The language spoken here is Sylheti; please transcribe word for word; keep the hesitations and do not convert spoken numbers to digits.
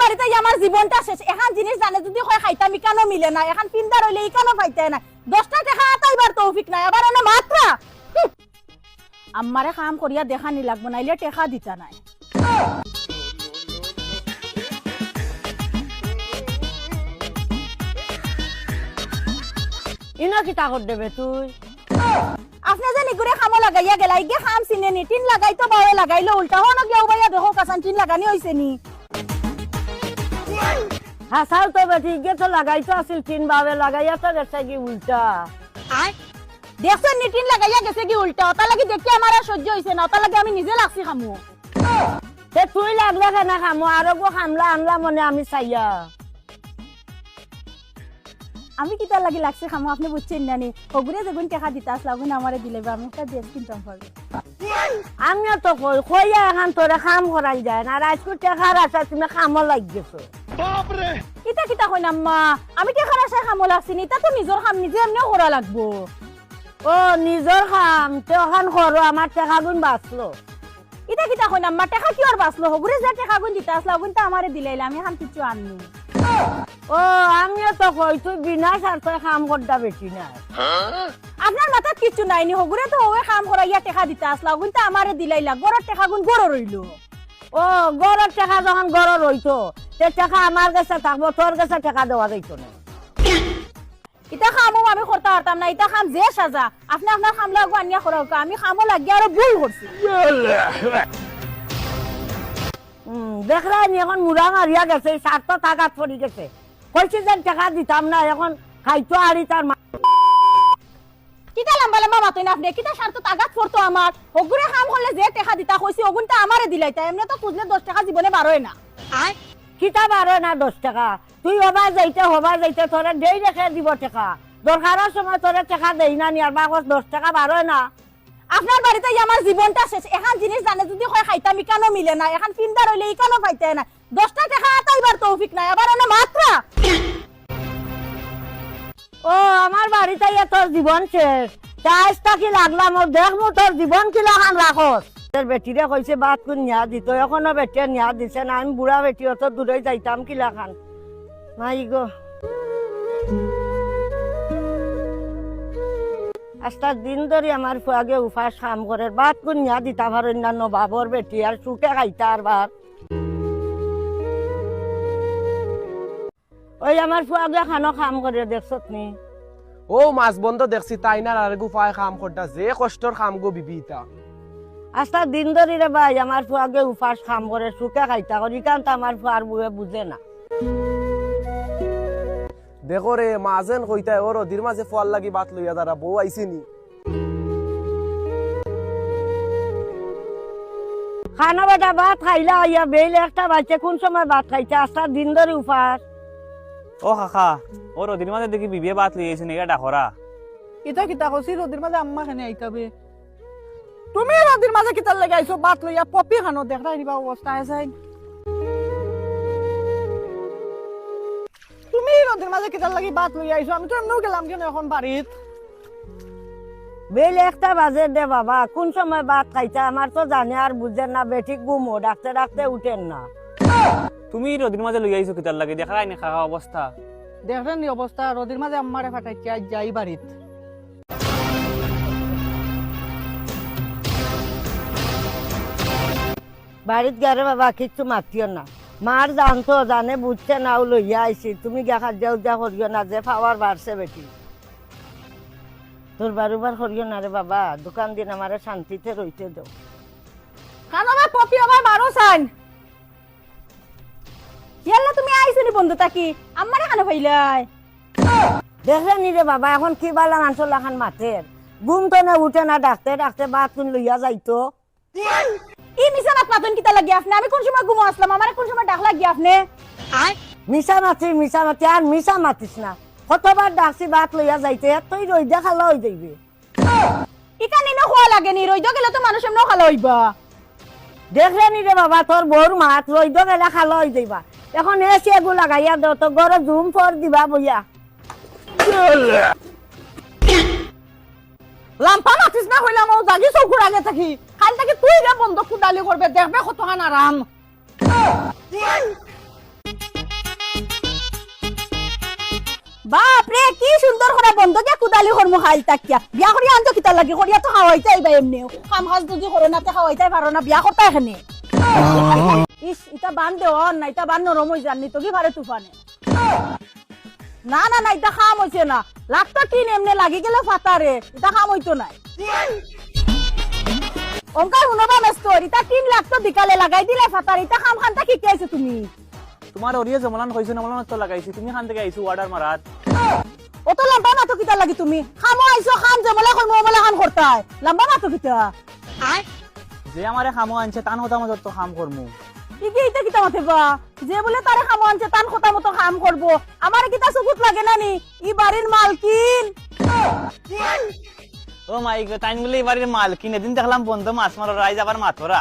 বাড়িত আইয়া আমার জীবনটা শেষ। এখান জিনিস জানে যদি কয় খাইতাম, ইখানও মিলে না, এখান ফিন্দার অইলে ইখানও পাইতায় না। দশটা টেকা আতাইবার তৌফিক নাই, আবার অনে মাতরা। হুঁ। আম্মারে কাম করিয়া দেখানি লাগবো, নাইলে টেকা দিতা নায়। ইনো কিতা কর দেবে তুই? আপনে যে নিগুরে কামো লাগাইয়া গেলা, ইগে কাম চিনে নি, টিন লাগাইতো বাওয়ে লাগাইলো উল্টা, হনো গিয়া উবাইয়া দেখো কাছান টিন লাগানি অইছে নি। হাছাউ তো বেটি, ইগে তো লাগাইতো আছিল টিন বাওয়ে, লাগাইয়া তো গেছে গি উল্টা। দেখছইন নি টিন লাগাইয়া গেছে গি উল্টা, অতার লাগি দেখি আমার আর সহ্য অইছে না, অতার লাগি আমি নিজে লাগছি কামো। তে তুই লাগলে কেনে কামো, আরোগো কামলা আনলা মনে আমি চাইয়া। আমি কিতার লাগি লাগছি কামো, আপনে বুঝছইন না নি? হগুরে যেগুন টেকা দিতা আসলা, অগুন আমারে দিলাইবা, আমি একটা dress কিনতাম পারি। আমিও তো কই, কইয়া এখান তোরে কাম করাই যায় না, আর আইজকু টেকার আশায় তুমি কামো লাগি গেছো। ইতা কিতা কইন আম্মা? আমি টেকার আশায় কামো লাগছি নি, ইতা তো নিজর কাম নিজে এমনেও করা লাগবো। ও, নিজর কাম, তে অখান করো, আমার টেকাগুন বাঁচলো। ইতা কিতা কইন আম্মা, টেকা কিওর বাঁচলো? হগুরে যে টেকাগুন দিতা আসলা, অগুন তো আমারে দিলাইলা, আমি এখান কিচ্ছু আননি। ও, আমিও তো কই, তুই বিনা স্বার্থে কাম করডা বেটি না। আপনার মাথাত কিচ্ছু নাই নি, হগুরে তো হগুরে কাম করাইয়া টেকা দিতা আসলা, অগুন তো আমারে দিলাইলা, ঘরর টেকাগুন ঘরো রইলো। ও, ঘরর টেকা যখন ঘরো রইতো, তে টেকা আমার গেছে থাকবো, তোর গেছে টেকা দেওয়া যাইতো না। ইতা কামও আমি করতাম পারতাম না, ইতা কাম যে সাজা। আপনে আপনার কামলা অগু আনিয়া করাউক্কা, আমি কামো লাগিয়া আরো ভুল করছি। হুম, দেখরায় নি অখন মুড়া মারিয়া গেছে, স্বার্থত আঘাত পড়ি গেছে। কইছি যেন টেকা দিতাম না, অখন খাইতো আরি তার মা। কিতা লম্বা লম্বা মাতইন আপনে? কিতা স্বার্থত আঘাত পড়তো আমার? হগুরে কাম করলে যে টেকা দিতা কইছি, অগুন তো আমারে দিলাইতা। এমনে তো খুঁজলে দশ টেকা জীবনে বারয় না। কিতা বারয় না দশ টেকা? তুই হবায় যাইতে, হবায় যাইতে তোরে দেই রেখে দিব টেকা। দরকারর সময় তোরে টেকা দেই না নি, আর বাকস দশ টেকা বারয় না। আপনার বাড়িত আইয়া আমার জীবনটা শেষ। এখান জিনিস জানে যদি কয় খাইতাম, ইখানও মিলে না, এখান ফিন্দার অইলে ইখানও পাইতায় না। দশটা টেকা আতাইবার তৌফিক নাই, আবার অনে মাতরা। ও, আমার বাড়িত আইয়া তোর জীবন শেষ। তে আইজ থাকি লাগলাম, ও দেখমু তোর জীবন কিলাখান রাখস। তোর বেটিরে কইছে ভাত কুন নিয়া দিত, অখনো বেটিয়ে নিয়া দিছে না। আমি বুড়া বেটি, অত দূরই যাইতাম কিলাখান। মাই গো। আস্তা দিন ধরি আমার ফুয়াগে উপাস কাম করের, ভাত কুন নিয়া দিতা পারইন না, নবাবর বেটি, আর সুখে খাইতা আর ভাত। ওই আমার ফুয়াগে খানো কাম করের, দেখছত নি? ও মাছ বন্ধ দেখছি, তাইন আর আরেগু ফুয়ায় কাম করতা, যে কষ্টর কাম গো বিবি ইতা। আস্তা দিন ধরি রে ভাই, আমার ফুয়াগে উপাস কাম করের, সুখে খাইতা করি, ইখান তো আমার ফুয়ার বউয়ে বুঝে না। দেখো রে, মা যেন কইতায়, ও রদির মাঝে ফুয়ার লাগি ভাত লইয়া দাঁড়া, বউ আইছে নি? খানো বেটা, ভাত খাইলা আইয়া, বেইল একটা বাজছে, কুন সময় ভাত খাইতে? আস্তা দিন ধরি উপাস। ও কাকা, ও রদির মাঝে দেখি বিবিয়ে ভাত লইয়া আইছে নি, ইটা ডাকরা। ইতা কিতা কইছি, রদির মাঝে আম্মা কেনে আইতা বে? তুমি রদির মাঝে কিতার লাগি আইছো ভাত লইয়া? পপি খানো দেখরায় নি বা অবস্থা আছে। তুমি রদির মাঝে কিতার লাগি ভাত লইয়া আইছো? আমি তো এমনেও গেলাম কেনে অখন বাড়িত। বেইল একটা বাজে দে বাবা, কুন সময় ভাত খাইতা? আমার তো জানে আর বুঝে না, বেটি ঘুমো, ডাকতে ডাকতে উঠের না। তুমি রদির মাঝে লইয়া আইছো কিতার লাগি? দেখরায় নি কাকা অবস্থা। দেখরায় নি অবস্থা, রদির মাঝে আম্মারে ফাটাইছে, আইজ যাই বাড়িত। বাড়িত গিয়া রে বাবা, কিচ্ছু মাতিও না। মার জানতো, জানে বুঝছে না, ও লইয়া আইছি। তুমি গিয়া কাজিয়া উজিয়া করিও না, যে পাওয়ার বাড়ছে বেটি। তোর বারুবার করিও না রে বাবা, দুখান দিন আমারে শান্তিতে রইতে দেও। কানো বা পপি আমার বারো সাইন। ইয়াল্লা, তুমি আইছো নি বন্ধ থাকি? আম্মারে কানো পাইলায়? দেখরায় নি রে বাবা, অখন কি বালা মানষর লাখান মাতের। ঘুম তো না উঠে না, ডাকতে ডাকতে ভাত কুন লইয়া যাইতো। ই মিছা মাত মাতইন কিতার লাগি আপনে? আমি কুন সময় ঘুমো আছলাম? আমারে কুন সময় ডাকলা গি আপনে? মিছা মাতি, মিছা মাতি, আর মিছা মাতিস না। কতবার ডাকছি ভাত লইয়া যাইতে, এত তুই রইদে কালা অই যাইবে। ইখান ইনো কওয়া লাগে নি, রইদো গেলে তো মানুষ এমনেও কালা অইবা। দেখরায় নি রে বাবা, তোর বউর মাত, রইদো গেলে কালা অই যাইবা। অখন এসি এগু লাগাইয়া দেও, তো গরো জুম ফর দিবা বইয়া। লাম্পা মাতিস না কইলাম, ও জাগি চকুর আগে থাকি। কাইল থাকি তুই রে বন্ধ কুদালি করবে, দেখবে কতখান আরাম। সুন্দর করি বন্দো গিয়া কুদালি করমু খাইল থাকিয়া। বিয়া করিয়া আনছো কিতার লাগি? করিয়া তো খাওয়াইতায় বা এমনেও। কাম কাজ যদি করো না, তে খাওয়াইতায় পারো না, বিয়া করতায় কেনে? ইস, ইতা বান দেওয়ার না, ইতা বান নরম অই যার নি, তো কি পারে তুফানে। না, না, না, ইতা কাম অইছে না। লাগতো টিন এমনে লাগি গেলে ফাতারে, ইতা কাম অইতো নায়। অনকার হুনো বা মেস্তর, ইতা টিন লাগতো বিকালে লাগাই দিলে ফাতারে, ইতা কাম কানতা কিতা আইছো তুমি? তুমার অরিয়ে জমলান কইছো না, জমলান তো লাগাইছি, তুমি কান থাকি আইছো order মারাত। অত লাম্বা মাতো কিতার লাগি তুমি? কামো আইছো, কাম যেমলা কইমু অমলা কাম করতায়। লাম্বা মাতো কিতা? যে আমারে কামো আনছে, তান কথা মতো তো কাম করমু। ইগিয়ে ইতা কিতা মাতে বা? যে বুলে তারে কামো আনছে, তান কথা মতো কাম করবো। আমারে কিতা সুকুত লাগে না নি? ই বাড়ির মালকিন। ও মাই গো, তাইন বুলে ই বাড়ির মালকিন। এদিন দেখলাম বন্দো মাছ মাররা, আইজ আবার মাতরা।